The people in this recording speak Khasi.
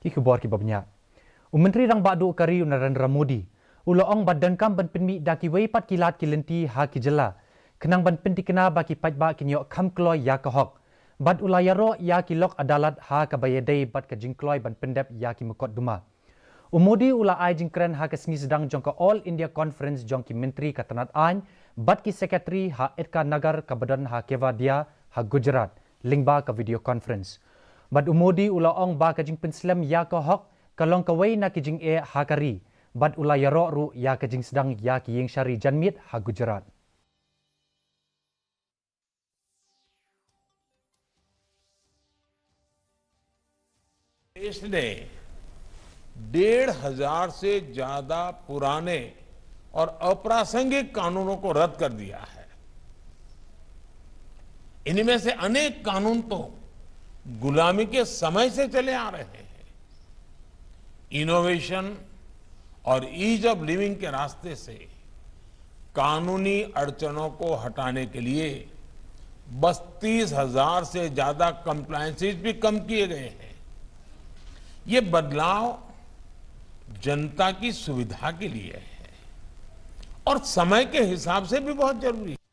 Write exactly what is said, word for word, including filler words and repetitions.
Ki khubor kiba bniah. U Myntri Rangbah Duh ka ri u Narendra Modi u la ong ba donkam ban pynmih da kiwei pat ki lad ki lynti ha ki jylla khnang ban pyntikna ba ki paidbah kin ïoh kham kloi ïa ka hok. Bad u la ïaroh ïa ki lok adalat ha kaba ïadei bad ka jingkloi ban pyndep ïa ki mukotduma. U Modi u la ai jingkren ha ka sngi sdang jong ka All India Conference jong ki myntri ka tnat aiñ bad ki secretary ha Ekta Nagar kaba don ha Kevadia ha Gujarat lyngba ka video conference. Bad u Modi u la ong ba ka jingpynslem ïa ka hok ka long kawei na ki jingeh ha ka ri, bad u la ïaroh ruh ïa ka jingsdang ïa ki ïingshari janmiet ha Gujarat. देश ने डेढ़ हजार से ज्यादा पुराने और अप्रासंगिक कानूनों को रद्द कर दिया है। इनमें से अनेक कानून तो गुलामी के समय से चले आ रहे हैं। इनोवेशन और ईज ऑफ लिविंग के रास्ते से कानूनी अड़चनों को हटाने के लिए बत्तीस हजार से ज्यादा कंप्लायंसेस भी कम किए गए हैं। ये बदलाव जनता की सुविधा के लिए है और समय के हिसाब से भी बहुत जरूरी है।